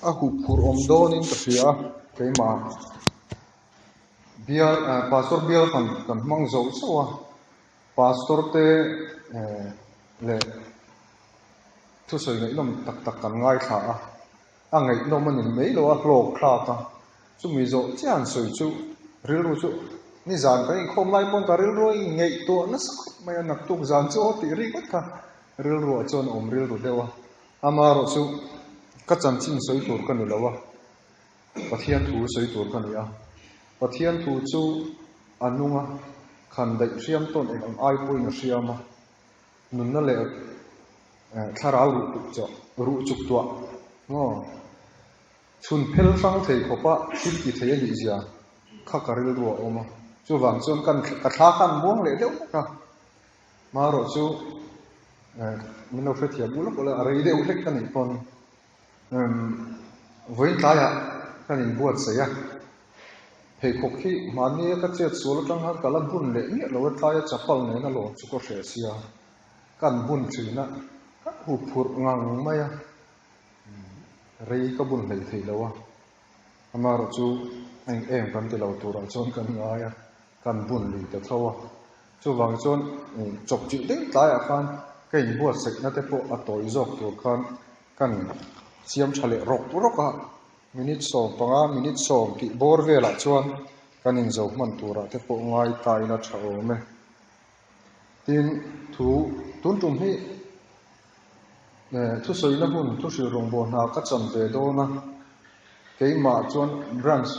A huphurh awm dawnin ka hria a, keimah bial pastor bial kan kan hmang zo chauh a, pastor te leh thusawi ngaihnawm tak tak kan ngaithla a, a ngaihnawm a ni mai lo a, hlawk thlak a, chumi zawh chiah an sawi chu rilru chu nizan kan inkhawm lai pawn ka rilru a inngaihtuah nasa khawp mai a, naktuk zan chu aw tih rik vek kha rilruah chuan a awm rilru deuh a. Amaherawh chu ka chanchin sawi tur ka ni lo a, Pathian thu sawi tur ka ni a. Pathian thu chu a nung a, khan daih hriam tawn eng ang ai pawhin a hriam a, nunna leh thlarau ruh tuk chauh, ruh chuk tuah maw? Chhun phel hrang thei khawpa thil ti thei a nih zia kha ka rilru a awm a, chuvang chuan kan ka thla khan muang leh deuh hlek a. Marawh chu min lo hrethiam ulh ulh a, a rei deuh hlek ka nih pawn vawiin tlaiah ka inbuatsaih a, pheikhawk hi mahnia ka chet sual atang khan ka la bun leh miah lo a, tlaia chapal nena lawn chu ka hreh sia, kan bun thin a, ka huphurh ngang mai a, rei ka bun hlei thei lo a, amaherawh chu eng em kan ti lo turah chuan kan ngai a. Kan bun lui ta tho a, chuvang chuan chawp chilh deuh tlaiah khan ka inbuatsaihna te pawh a tawi zawk tur khan kan siam tha leh rawk rawk a, minute 15, minute 10 tih bawr velah chuan kan inzo hman turah te pawh ngai ta ila tha awm e. Tin, thu tun tum hi thusawina hun thuhrilh rawngbawh hna ka cham ve dawn a, keimah chuan branch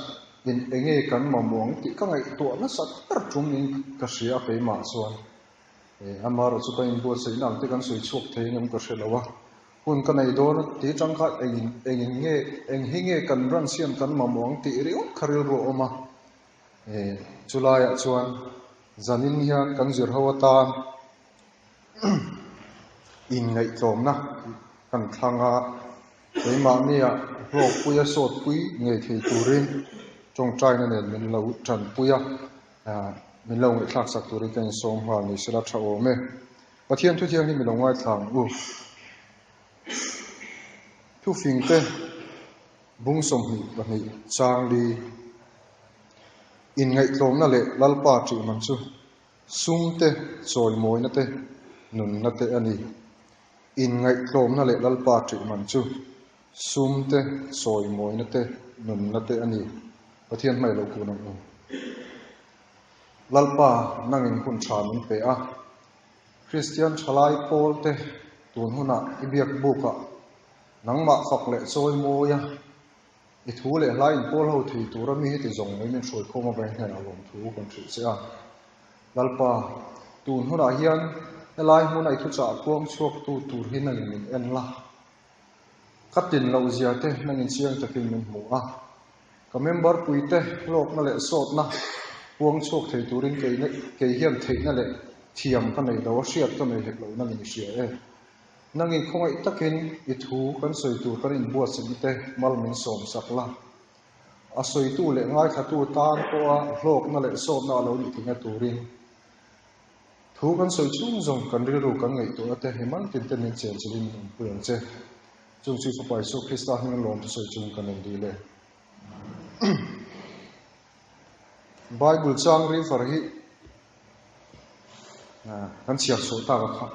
in eng nge kan mamawh ang tih ka ngaihtuah nasa ber tum in ka hria a keimah chuan amaherawh chu ka inbuatsaihna ang te kan sawi chhuak thei ang em ka hre lo a, hun ka nei dawn a ti atang kha eng eng in nge eng hi nge kan branch hian kan mamawh ang tih ringawt kha rilru a awm a, chulaiah chuan zanin hian kan zir ho atan. Inngaihtlawmna kan thlang a, keimahnia hlawkpuia sawtpui ngei thei turin tawngtaina nen min lo tanpui a, min lo ngaihthlak sak turin ka insawm nghal ni sela tha awm e. Pathian thu thiang hi mi lo ngaithla ang u. Thufingte bung 22 chang li Inngaihtlawmna leh Lalpa ṭih man chu Sum te, chawimawina te, nunna te a ni. Inngaihtlawmna leh Lalpa ṭih man chu sum te, chawimawina te, nunna te a ni. Pathian hmai lo kun ang u. Lalpa nangin hun ṭha min pe a. Kristian ṭhalai pawl te tun hunah i biak bukah nangmah fak leh chawimawia I thu leh hla inpawl ho thei tura mi heti zawng mai min hruai khawm avangin hnenah lawmthu kan hrilh che a. Lalpa, tun hunah hian helai hmuna i thuchah puang chhuaktu tur hi nangin min en la. Ka tin loh zia te nangin chiang takin min hmu a. Ka member puite hlawkna leh sawtna puang chhuak thei turin kei hian theihna leh thiam ka nei lo a, hriat ka nei hek lo nangin i hria e. Nangin khawngaih takin i thu kan sawi tur kan inbuatsaihna te mal min sawm sak la. A sawitu leh ngaithlatu tan pawha hlawkna leh sawtna a lo nih theihna turin thu kan sawi chhung zawng kan rilru kan ngaihtuahna te mimal tin te min chenchilhin min awmpui ang che. Chung chu Fapa Isua Krista hming lawm thusawi chung kan en dil e. Bible chang river hi kan chhiar chhuah tak a kha.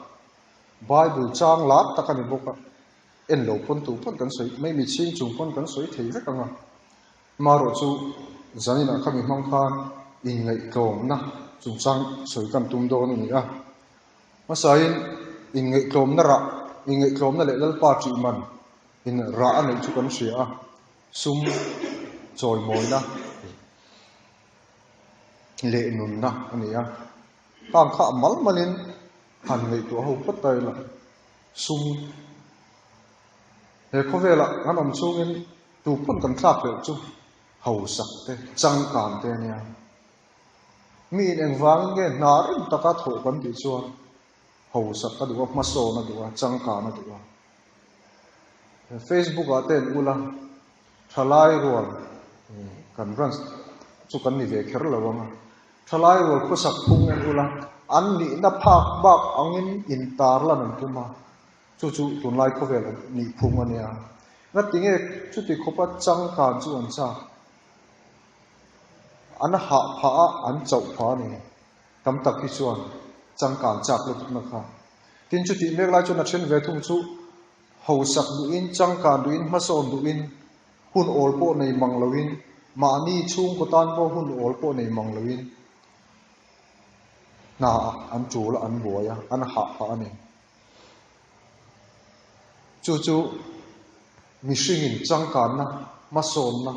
Bible chang lar tak a ni bawk a, en lo pawn tu pawn kan sawi mai mi chhing chung pawn kan sawi thei vek ang a, marawh chu zaninah khami hmang khan inngaihtlawmna chungchang sawi kan tum dawn a ni a, hmasain inngaihtlawmna rah, inngaihtlawmna leh Lalpa ṭih man in rah a neih chu kan hria a, sum chawimawina leh nunna a ni a, khang kha a mal malin Han ngaihtuah ho phawt ta ila, sum he khawvelah kan awm chungin tu pawn kan thlak leh chu hausak te, changkan te a nia. Miin engvangin nge hna rim taka thawh kan tih chuan hausak a duh a, hmasawn a duh a, changkan a duh a. Facebook ah te an ul a, thalai rual kan branch chu kan ni ve kher lo ang a. Thalai rual khawsak phung en ula, an nihna phak bak angin intar lan an tum a, chu chu tunlai khawvel nih phung a nia. Ngatinge chuti khawpa changkan chu an chak? An hah phah a, an chauh phah a ni. Tam tak hi chuan changkan chak lutukna kha. Tin, chutih mek lai chuan a then ve thung chu hausak duhin, changkan duhin, hmasawn duhin, hun awl pawh nei mang loin, mahni chhungkaw tan pawh hun awl pawh nei mang loin hna an tul a, an buai a, an hah phah a ni. Chu chu mihringin changkanna, hmasawnna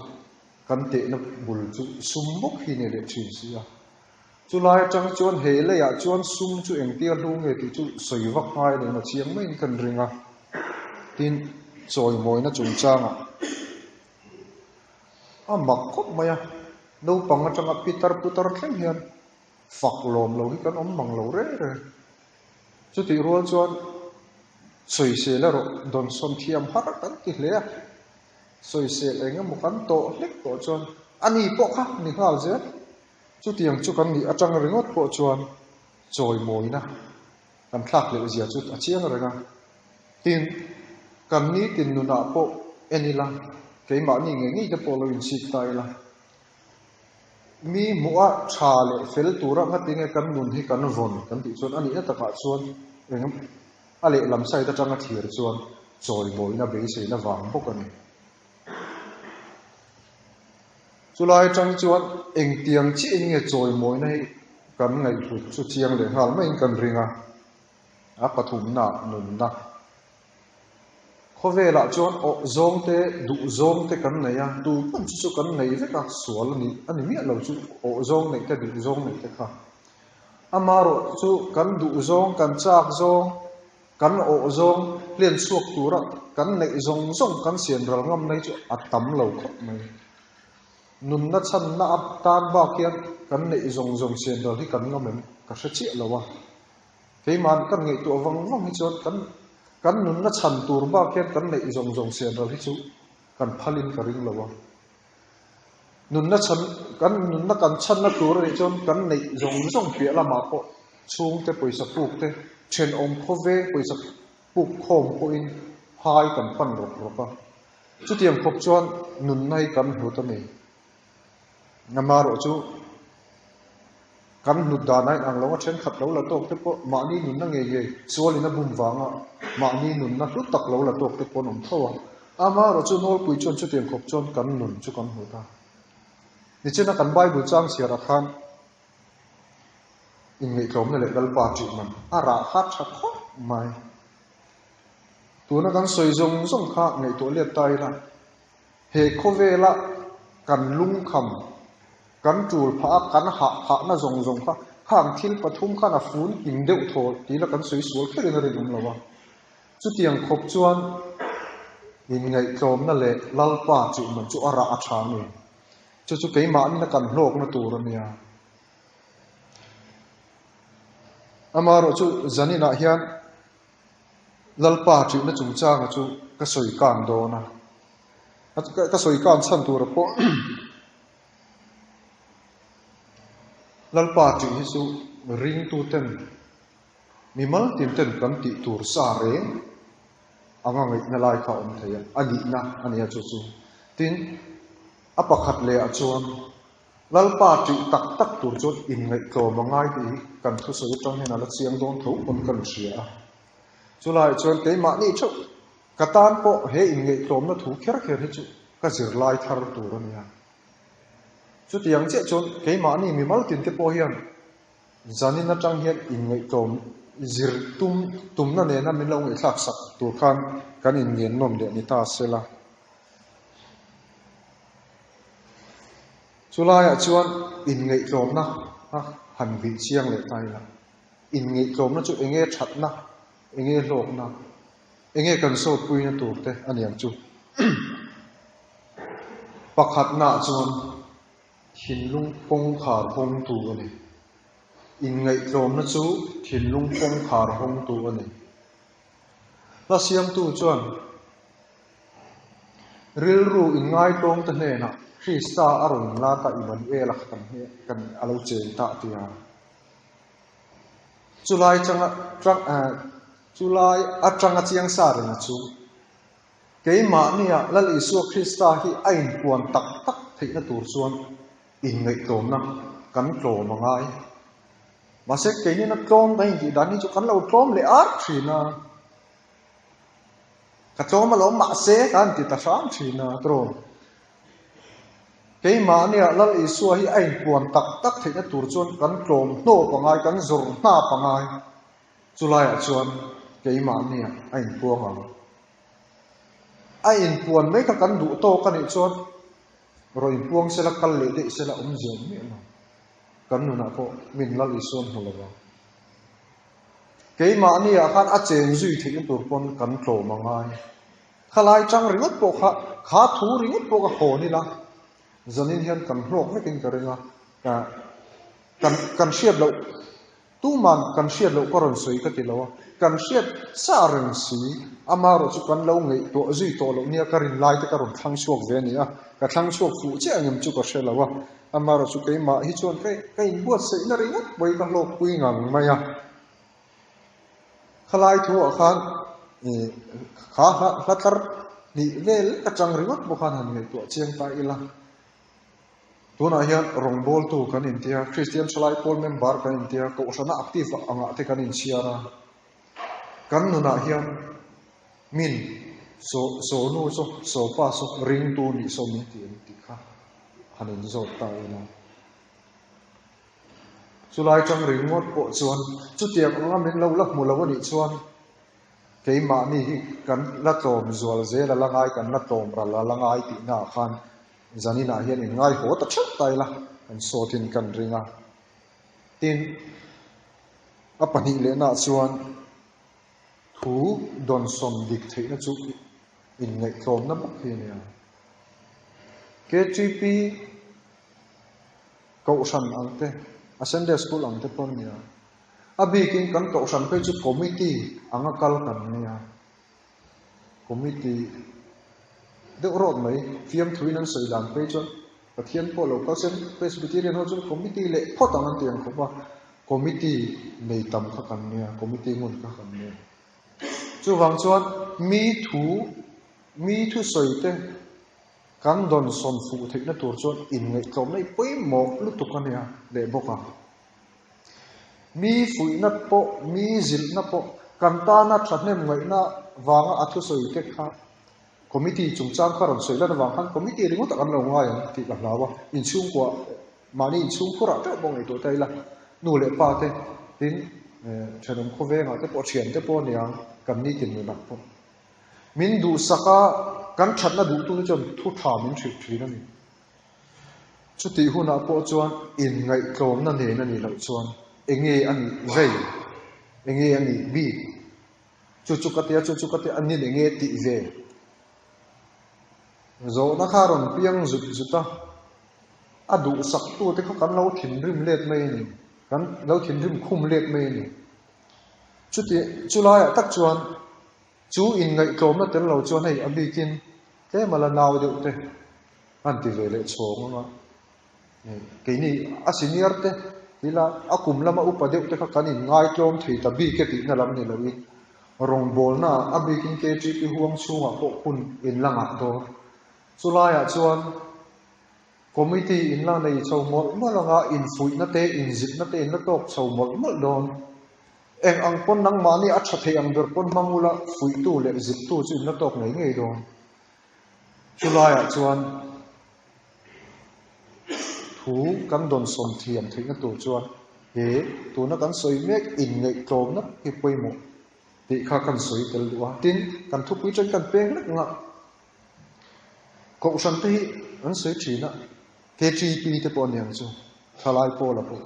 kan tehna bul chu sum bawk hi nei leh thin si a. Chulai atang chuan he leiah chuan sum chu engtia hlu nge tih chu sawi vak ngai lo na chiang maiin kan ring a. Tin, chawimawina chungchangah a mak khawp mai a, naupang atanga pitar putar thleng hian fak lawm lo hi kan awm mang lo reng reng. Chutih rual chuan sawisel erawh dawnsawn thiam har kan ti hle a, sawisel eng emaw kan tawh hlek tawh chuan a ni pawh kha ni nghal zel. Chutiang chu kan nih atang ringawt pawh chuan chawimawina kan thlak leh zia chu a chiang reng a. Tin, kan nitin nunah pawh en ila, keimahni ngei ngei te pawh lo inchhik ta ila, Mi hmuh a tha leh fel tura ngatinge kan nun hi kan vawn kan tih chuan a nihna takah chuan eng a lehlam side atanga thlir chuan chawimawina beiseina vang bawk a ni. Chulai atang chuan engtiang chiahin nge chawimawina hi kan ngaihhlut chu chiang leh nghal maiin kan ring a, a pathumna nunna Khawvelah chuan awh zawng te, duh zawng te kan nei a, duh hman chu chu kan nei vek a, sual a ni a ni miah lo chu awh zawng neih te, duh zawng neih te kha. Amaherawh chu kan duh zawng, kan chak zawng, kan awh zawng hlian chhuak tura kan neih zawng zawng kan siam ral ngam mai chu a tam lo khawp mai. Nunna chhanna atan bak hian kan neih zawng zawng siam ral hi kan ngam em? Ka hre chiah lo a. Keimah kan ngaihtuah vang vang hi chuan kan kan nunna chhan tur bak hian kan neih zawng zawng sian ral hi chu kan phalin ka ring lo a. Nunna chhan kan nunna kan chhanna tur a nih chuan kan neih zawng zawng piah lamah pawh chhungte pawisa puk te, thenawm khawveng pawisa puk khawm pawhin phai kan pan rawk rawk a. Chutiang khawp chuan nunna hi kan hlut a ni. Amaherawh chu kan hlut dan a inang lo a, thenkhat lo la tawk te pawh mahni nunna ngei ngei sualin a bum vanga mahni nunna hlu tak lo la tawk te pawh an awm tho a. Amaherawh chu nawlpui chuan chutiang khawp chuan kan nun chu kan hlut a. Nichina kan Bible chang chhiarah khan inngaihtlawmna leh Lalpa ṭih man a rah kha ṭha khawp mai. Tuna kan sawi zawng zawng kha ngaihtuah let ta ila. He khawvela kan lungkham, kan tul phah a, kan hah phahna zawng zawng kha khang thil pathum khan a fun kim deuh thaw tih la kan sawi sual kherin a rinawm lo a. Chutiang khawp chuan inngaihtlawmna leh Lalpa chihman chu a rah a tha a ni. Chu chu keimahni kan hlawkna tur a nia. Amaherawh chu zaninah hian Lalpa ṭihna chungchanga chu ka sawi kan dawn a, ka sawi kan chhan tura pawh Lalpa ṭih hi chu ringtuten mimal tinten kan tih tur sa reng anga ngaihna lai kha a awm thei a, a nihna a nia chu chu. Tin, a pakhat lehah chuan Lalpa ṭih tak tak tur chuan inngaihtlawm a ngai tih hi kan thusawi atang hian a la chiang dawn tho pawn kan hria a. Chulaiah chuan keimahni theuh ka tan pawh he inngaihtlawmna thu kher kher hi chu ka zirlai thar tur a nia. Chutiang chiah chuan keimahni mimal tinte pawh hian zanin atang hian inngaihtlawm zir tum tumna nena min lo ngaihthlak sak tur khan kan inngennawn leh ni ta sela. Chulaiah chuan inngaihtlawmna a han bih chiang leh ta ila. Inngaihtlawmna chu enge thatna, enge hlawkna, enge kan sawtpuina tur te a ni ang chu. Pakhatnaah chuan thinlung kawngkhar hawngtu a ni. Inngaihtlawmna chu thinlung kawngkhar hawngtu a ni. Hla siamtu chuan Rilru inngaitawng te hnenah Krista a rawn la ta Immanuela kha kan hne kan a lo cheng ta a ti a. Chulai changa chang eh chulai atanga chiang sa renga chu. Keimahnia Lal Isua Krista hi a inpuan tak tak theihna tur chuan inngaihtlawmna kan tlawm a ngai. Mahse, keinina tlawm kan intih dan hi chu kan lo tlawm leh ar thin a. Ka tlawm alawm mahse ka han ti ta hram thin a, tawng. Keimahnia Lal Isua hi a inpuan tak tak theihna tur chuan kan tlawm hnawp a ngai, kan zawr hnap a ngai. Chulaiah chuan keimahnia a inpuang ang. A inpuan mai kha kan duh tawk a nih chuan raw inpuang sela kal leh daih sela awmzia awm miah lo. Kan nunah pawh min Lal Isua an hmu lo vang. Keimahniah khan a chen zui theihna tur pawn kan tlawm a ngai. Khalai chang ringawt pawh kha, kha thu ringawt pawh ka hawn ila, zanin hian kan hlawk vekin ka ring a, kan kan hriat loh Tuman kan hriat loh ka rawn sawi ka ti lo a, kan hriat sa reng si, amaherawh chu kan lo ngaihtuah zui tawh loh nia ka rin lai te ka rawn thlang chhuak ve a ni a, ka thlang chhuak fuh chiah ang em chu ka hre lo a, amaherawh chu keimah hi chuan ka ka inbuatsaihna ringawt pawhin ka hlawkpui ngang mai a. Khalai thuah khan ih kha hla hla tlar hnih vel lek atang ringawt pawh khan han ngaihtuah chiang ta ila. Tunah hian rawngbawltu kan intia, Kristian Thalai Pawl member kan intia, Kohhrana active angah te kan inchhiar a. Kan nunah hian min saw saw nu saw saw pa saw ringtu nih saw min ti em tih kha han inzawt ta ila. Chulai tang ringawt pawh chuan chutiang anga min lo la hmu lo anih chuan keimahni hi kan la tlawm zual zel a la ngai, kan la tlawm ral a la ngai tihnaah khan Zaninah hian in ngai haw ta theuh ta ila, kan sawtin kan ring a. Tin, a pahnih lehnaah chuan thu dawnsawn dik theihna chu inngaihtlawmna bawk hi a ni a. KTP Kohhran ang te, a Sunday School ang te pawh a ni a. A bikin kan Kohhran phei chu Committee anga kal kan nia. Committee deuh rawt mai fiamthuin an sawi dan phei chuan Pathian pawh lo kal se Presbyterian ho chuan committee leh phawt ang an ti ang khawp a, committee nei tam kha kan nia, committee ngun kha kan nia. Chuvang chuan mi thu mi thusawi te kan dawnsawn fuh theihna tur chuan inngaihtlawmna hi pawimawh lutuk a nia leh bawk a. Mi fuihna pawh, mi zilhna pawh kan tana thahnem ngaihna vanga a thusawi te kha committee chungchang kha rawn sawi lan avang khan committee ringawt ah kan lo ngai ang tih ka hlau a, inchhungkua mahni inchhungkhurah teuh pawh ngaihtuah ta ila nu leh pa te tin thenawm khawvengah te pawh thian te pawh aniang kan nitin nunah pawh min duhsak a kan thatna duhtu te chuan thu tha min hrilh thin a ni. Chutih hunah pawh chuan inngaihtlawmna nen a nih loh chuan enge a nih vei, enge a nih bik, chu chu ka tia, chu chu ka tia, an nin enge tih ve. Zawhna kha a rawn piang zut zut a, a duhsaktute kha kan lo thinrim let mai a ni, kan lo thinrim khum let mai a ni. Chuti, chulaiah tak chuan chu inngaihtlawmna tel lo chuan hei a bikin tlem a la nau deuh te, an ti ve leh chhawng ang a, keini a senior te ila a kum lama upa deuh te kha kan in ngaitlawm thei ta bik e tihna lam ni loin rawngbawlna ah a bikin KTP huang chhungah pawh hun in la ngah dawn. Chulaiah chuan committee in la nei chho mawlh mawlh ang a, infuihna te inzilhna te in la tawk chho mawlh mawlh dawn. Eng ang pawn nangmahni a tha thei ang ber pawn hmang ula fuihtu leh zilhtu chu in la tawk ngei ngei dawn. Chulaiah chuan thu kan dawnsawm thiam theihna tur chuan he tuna kan sawi mek inngaihtlawmna hi pawimawh tih kha kan sawi tel duh a. Tin, kan thupui ṭan kan peng hlek ang a, Kohhran te hi an sawi ṭhin a, KTP te pawh a ni ang chu, Thalai Pawla pawh.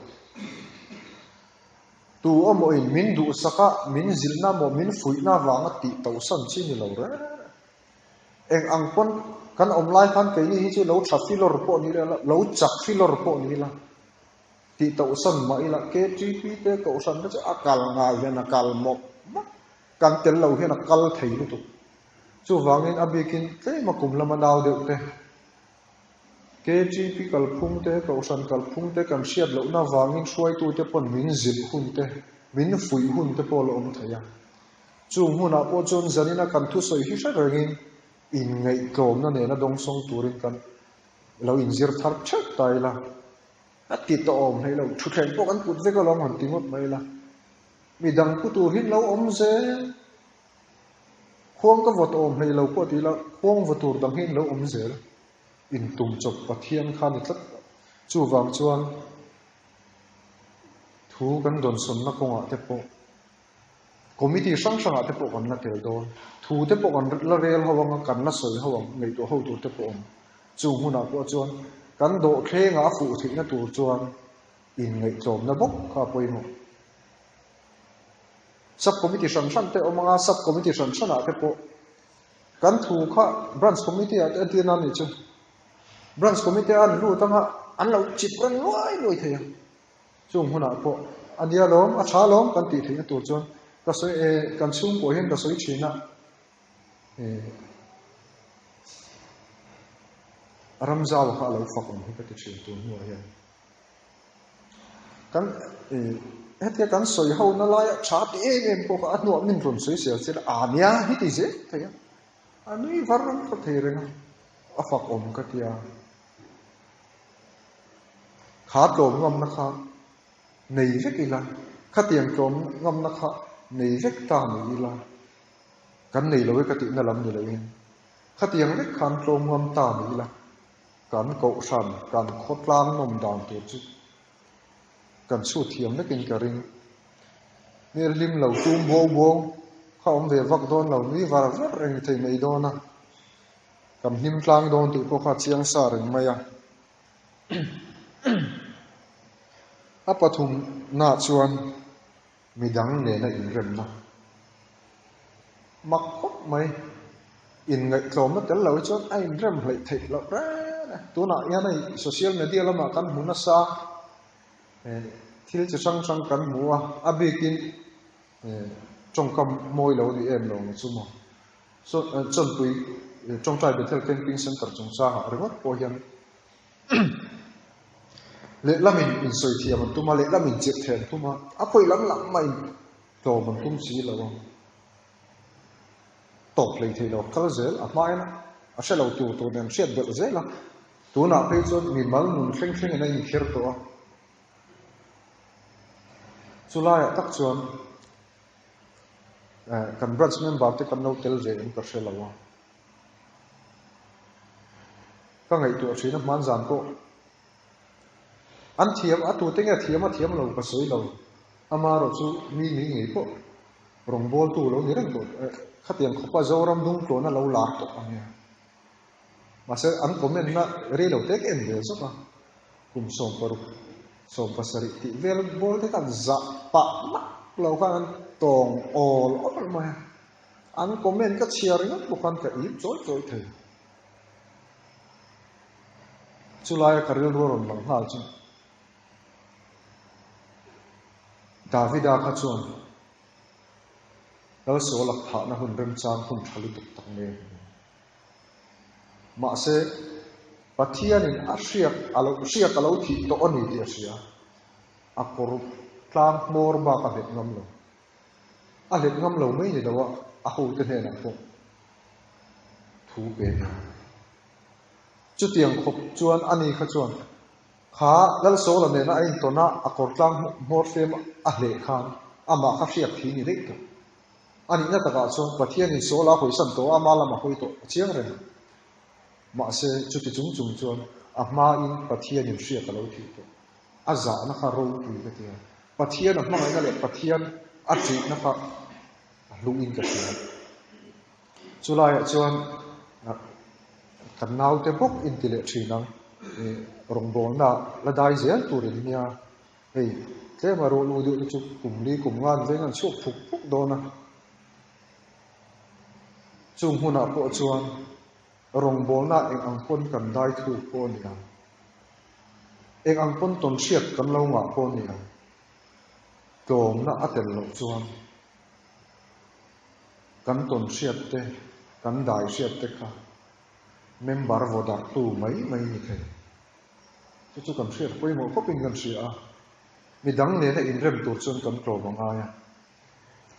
Tu amawhin min duhsak a, min zilhna maw, min fuihna avanga tih tohsan chi ni lo reng. Eng ang pawn kan awm lai khan keini hi chu lo tha filawr pawh ni ila, lo chak filawr pawh ni ila, tih tohsan mah ila KTP te kohhran te chu a kal ngai hian a kal mawp mawp, kan tel lo hian a kal thei lutuk. Chuvangin a bikin tlem a kum lama nau deuh te, KTP kalphung te, kohhran kalphung te kan hriat lohna avangin hruaitute pawn min zilh hun te, min fuih hun te pawh a la awm thei a. Chung hmunah pawh chuan zanina kan thusawi hi hre rengin. Inngaihtlawmna nena dawngsawng turin kan lo inzir thar theuh ta ila, a ti tawh awm hlei lo, thutthleng pawh kan put vek alawm han ti ngawt mai ila, midang pu tur hi lo awm zel, khuang ka vawt awm hlei lo pawh ti ila, khuang vaw tur dang hi lo awm zel, intum chawp Pathian kha ni tlat lo. Chuvang chuan thu kan dawnsawnna kawngah te pawh Committee hrang hrangah te pawh kan la tel dawn. Thu te pawh kan la rel ho anga kan la sawi ho ang, ngaihtuah ho tur te pawh awm. Chung hunah pawh chuan kan dawhthlengah a fuh theihna tur chuan inngaihtlawmna bawk kha a pawimawh. Sub committee hran hran te awm anga sub committee hran hranah te pawh kan thu kha branch committee ah te entir nan nih chu. Branch committee a an lut anga an lo chip reng luai luai thei ang. Chung hunah pawh a nia lawm, a tha lawm kan tih theihna tur chuan ka sawi e, kan chhungkua hian ka sawi thin a, e, ramzau kha a lo fak awm hi ka ti thin tun hnuah hian. Kan e, hetia kan sawi ho na laia tha ti em em pawh kha a hnuah min rawn sawi sel sel a, a nia hi ti zel thei a, a nui var var thei reng a, a fak awm ka ti a. Kha tlawm ngamna kha nei vek ila, khatiang tlawm ngamna kha nei vek ta ni ila, kan nei lo e ka tihna lam ni loin, khatiang vek khan tlawm ngam ta ni ila, kan kohhran, kan khawtlang nawm dan tur chu kan chhut thiam vekin ka ring. Hmel hlim lo tum buau buau kha awm ve vak dawn lo, nui var var reng thei mai dawn a. Kan hlim tlang dawn tih pawh kha chiang sa reng mai a. A pathumnaah chuan midang nena inremna mak khawp mai. Inngaihtlawmna tel lo hi chuan a inrem hleih theih loh reng a. Tunah hian hei social media lamah kan hmu nasa thil chi hrang hrang kan hmu a, a bikin tawngkam mawi lo a ni em lo ang chu maw. Chawnpui Tawngtai Bethel Camping Centre chungchangah ringawt pawh hian lehlamin insawi thiam an tum a, lehlamin chirh theh an tum a, a khawi lam lam mah in tlawm an tum si lo a, tawp hlei thei lo kal zel a hmain a hre lo tur tur nen hriat belh zel a, tunah phei chuan mimal nun thleng thlengin a inkher tawh a, chulaiah tak chuan Kan branch member te kan lo tel ve em ka hre lo a. Ka ngaihtuah thin a hman zan pawh an thiam a tute nge thiam a thiam lo ka sawi lo. Amaherawh chu mi ni ngei pawh rawngbawltu lo ni reng tawh khatiang khawpa Zoram dungtluan a lo lar tawh ang e. Mahse an comment na rei lo tek em ve zawk a, kum 16, 17 tih vel bawl te khan zah pah nak lo khan an tawng awl awl mai a, an comment ka chhiar ringawt pawh khan ka ip chawi chawi thei. Chulaia ka rilru a rawn lang nghal chu Davida kha chuan Lalsawlak thahna hun remchang hun tha lutuk tak nge. Mahse, Pathianin a hriak a lo hriak a lo thih tawh a ni tih a hria. A kawr tlang hmawr bak a hlet ngam lo. A hlet ngam lo mai ni lo a, a hote hnenah pawh thu pe a ni. Chutiang khawp chuan ani kha chuan kha Lalsawla nena a intawn a, a kawr tlang hmawr fem a hleh khan amah kha hriak thi ni daih tawh. A nihna takah chuan Pathianin Saul a hawisan tawh a, ama lam a hawi tawh a chiang reng. Mahse, chuti chung chung chuan a hmain Pathianin hriat a lo thih tawh. A zahna kha ropui ka ti a, Pathian a hmangaihna leh Pathian a ṭihna kha a hluin ka hria. Chulaiah chuan kan naute bawk inti leh ṭhin ang, rawngbawlna la dai zel turin nia Hei, tlem a rual u deuh te chu kum li kum ngan veng an chhuak phuk phuk dawn a. Chung hmunah pawh chuan rawngbawlna eng ang pawn kan dai thuk pawh a ni ang. Eng ang pawn tawn hriat kan lo ngah pawh a ni ang. Tlawmna a tel loh chuan kan tawn hriat te, kan dai hriat te kha member vaw darhtu mai mai ni thei. Chu chu kan hriat pawimawh khawpin kan hria a, midang nena inrem tur chuan kan tlawm a ngai a.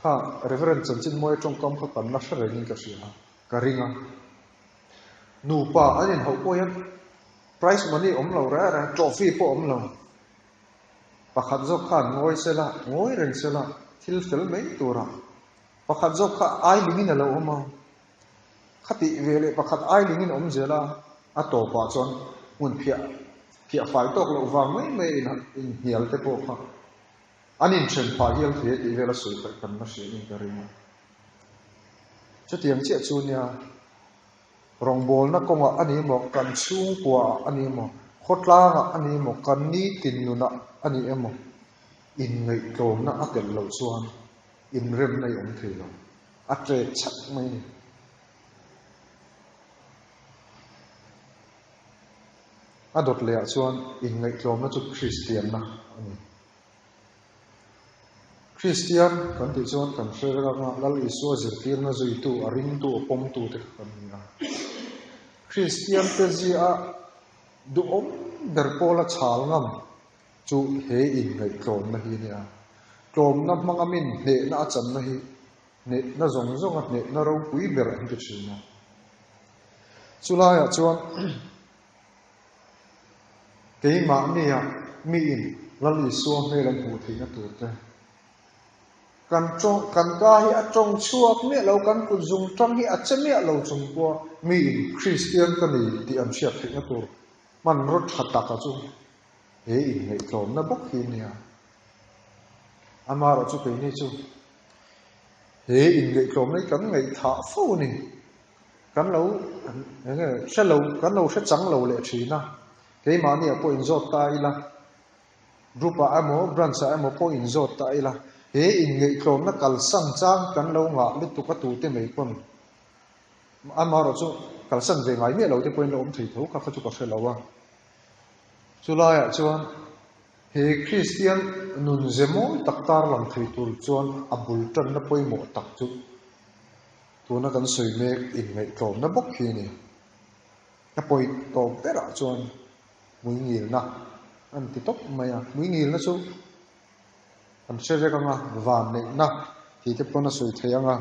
Kha Reverend Chanchinmawia tawngkam kha kan la hre rengin ka hria a, ka ring a. Nupa an inhauh pawh hian prize money awm lo reng reng, trophy pawh awm lo. Pakhat zawk khan ngawi sela, ngawi reng sela, thil fel mai tura pakhat zawk kha ai lingin a lo awm a. Khatih ve leh pakhat ai lingin a awm zel a, a tawpah chuan hmun phiah phiah fai tawk loh vang mai mai a inhnial te pawh kha an inthen phah hial thei a tih vel a sawi khaih kan la hriat in ka ring a. Chutiang chiah chu nia rawngbawlna kawngah a ni emaw, kan chhungkuaah a ni emaw, khawtlangah a ni emaw, kan nitin nunah a ni emaw, inngaihtlawmna a telh loh chuan inremna i awm thei lo. A ṭek chhak mai a ni. A dawt lehah chuan inngaihtlawmna chu Kristianna a ni. Kristian kan tih chuan kan hre vek anga Lal Isua zirtirna zuitu, a ringtu, a pawmtu te kha kan ni a. Kristian te zia duhawm ber pawla chhal ngam chu he inngaihtlawmna hi a nia. Tlawmna hmanga min hnehna a channa hi hnehna zawng zawnga hnehna ropui ber an ti thin a. Chulaiah chuan keimahnia miin Lal Isua hmel an hmuh theihna tur te, kan tawng kan ka hi a tawng chhuak miah lo, kan kut zung tang hi a che miah lo chung pawha miin Kristian ka ni tih an hriat theihna tur hmanraw tha taka chu he inngaihtlawmna bawk hi a nia. Amaherawhchu keini chu he inngaihtlawmna hi kan ngaihthah fo a ni. Kan lo eng nge hre lo kan lo hre chang lo leh thin a, keimahniah pawh inzawt ta ila, group ah emaw branch ah emaw pawh inzawt ta ila, he inngaihtlawmna kalsan chang kan lo ngah lutuk a tute mai pawn amaherawhchu kalsan ve ngai miah lo te pawhin la awm thei tho kha kha chu ka hre lo a. Chulaiah chuan he Kristian nun ze mawi tak tarlang thei tur chuan a bul tanna pawimawh tak chu tuna kan sawi mek inngaihtlawmna bawk hi a ni. A pawi tawp berah chuan hmuingilna an ti tawp mai a, hmuingilna chu an hre vek ang a, vanneihna tih te pawn a sawi thei ang a.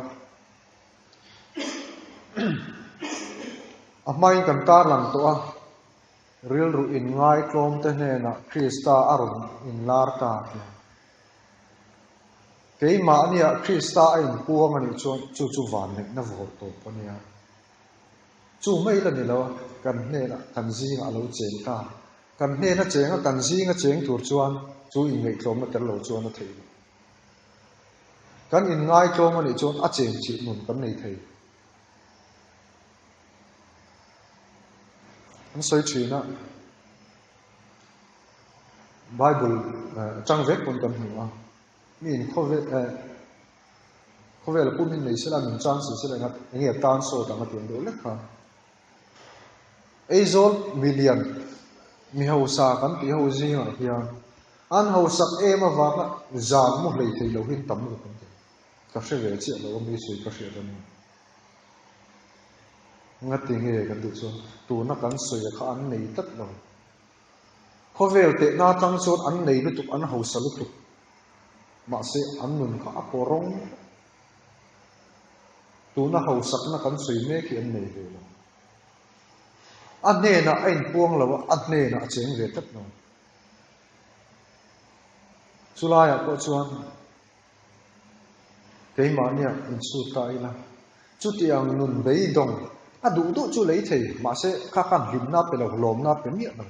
A hmain kan tarlang tawh a. Rilru inngaitlawmte hnenah Krista a rawn inlar ta a ti. Keimahniah Krista a inpuang a nih chuan chu chu vanneihna vawr tawp a nia. Chu mai la ni lo a, kan hnenah kan zingah a lo cheng ta. Kan hnena cheng a, kan zinga cheng tur chuan chu inngaihtlawmna tel lo chuan a theih loh. Kan inngaitlawm a nih chuan a chenchilh nun kan nei thei. An sawi thin a, Bible atang vek pawn kan hmu a, mi in khawvel eh khawvel a pum in nei sela min chang si sela eng enge a tan sawt ang a ti ang deuh lek kha. Aizawl milian mi hausa kan tih ho zingah hian an hausak em avanga zan mu hlei thei lo hi an tam lutuk an ti. Ka hre ve chiah lo a mi sawi ka hriat a ni. Ngati nge kan tih chuan tuna kan sawi a kha an nei tlat lo. Khawvel tehna atang chuan an nei lutuk, an hausa lutuk. Mahse an nun kha a pawh rawng vek. Tuna hausakna kan sawi mek hi an nei ve lo. A hnenah a inpuang lo a, a hnenah a cheng ve tlat lo. Chulaiah pawh chuan Keimahnia insut ta ila, chutiang nun beidawng a duh duh chu lei thei, mahse kha khan hlimna pe lo, lawmna pe miah lo.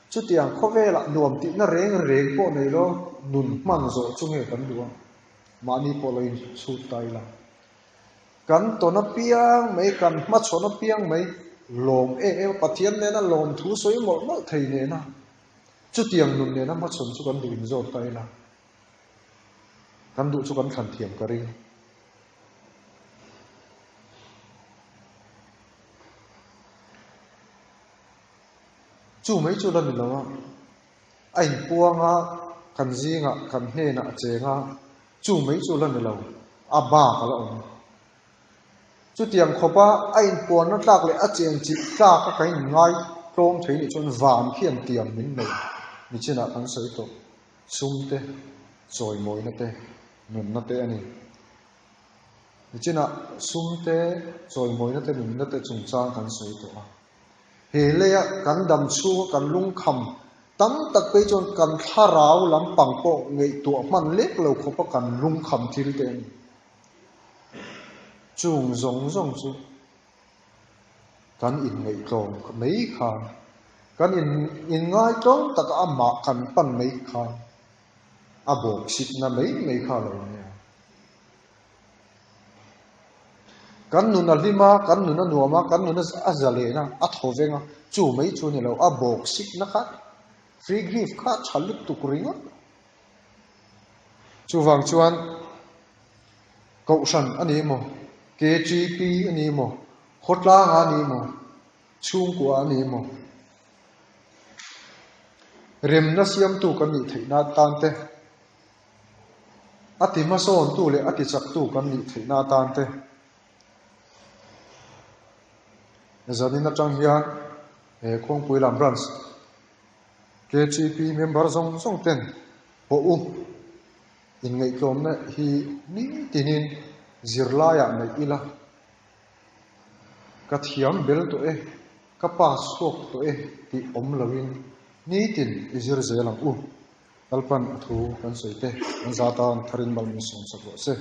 Chutiang khawvelah nuam tihna reng reng pawh nei lo, nun hman zawh chu nge kan duh a, mahni pawh lo insut ta ila. Kan tawn apiang mai, kan hmachhawn apiang mai, lawm em em a, Pathian nena lawmthu sawi mawlh mawlh thei nena chutiang nun nena hmachhawn chu kan duh inzawt ta ila. Kan duh chu kan thlan thiam ka ring. Chu mai chu la ni lo a, a inpuang a, kan zingah kan hnenah a cheng a, chu mai chu la ni lo, a bak a la awm. Chutiang khawpa a inpuanna tlak leh a chenchilh tlak a kan inngai tlawm thei nih chuan van khian tiam min nei nichinah kan sawi tawh. Sum te, chawimawina te, nunna te a ni. Nichinah sum te, chawimawina te, nunna te chungchang kan sawi tawh a. He leia kan dam chhunga kan lungkham tam tak phei chuan kan thlarau lampang pawh ngaihtuah hman lek lo khawpa kan lungkham thil te a ni. Chung zawng zawng chu kan inngaihtlawm mai khan, kan inngaihtlawm taka amah kan pan mai khan a bawksitna mai mai kha a lo nia. Kan nun a hlim a, kan nun a nuam a, kan nun a zalen a, a thaw veng a, chu mai chu a ni lo, a bawksitna kha free grief kha a tha lutuk ringawt. Chuvang chuan Kohhran a ni maw, KTP a ni maw, khawtlanga a ni maw, chhungkua a ni maw, remna siamtu kan nih theihna atan te, a ti hmasawntu leh a ti chaktu kan nih theihna atan te, zanin atang hian he Khuangpui lam branch KTP member zawng zawng ten pawh u. Inngaihtlawmna hi nitinin zirlaiah neih ila, ka thiam bel tawh e, ka pass chhuak tawh e tih awm loin nitin i zir zel ang u. Lalpan a thu kan sawi te, an za tan tharin mal min sawmsak rawh se.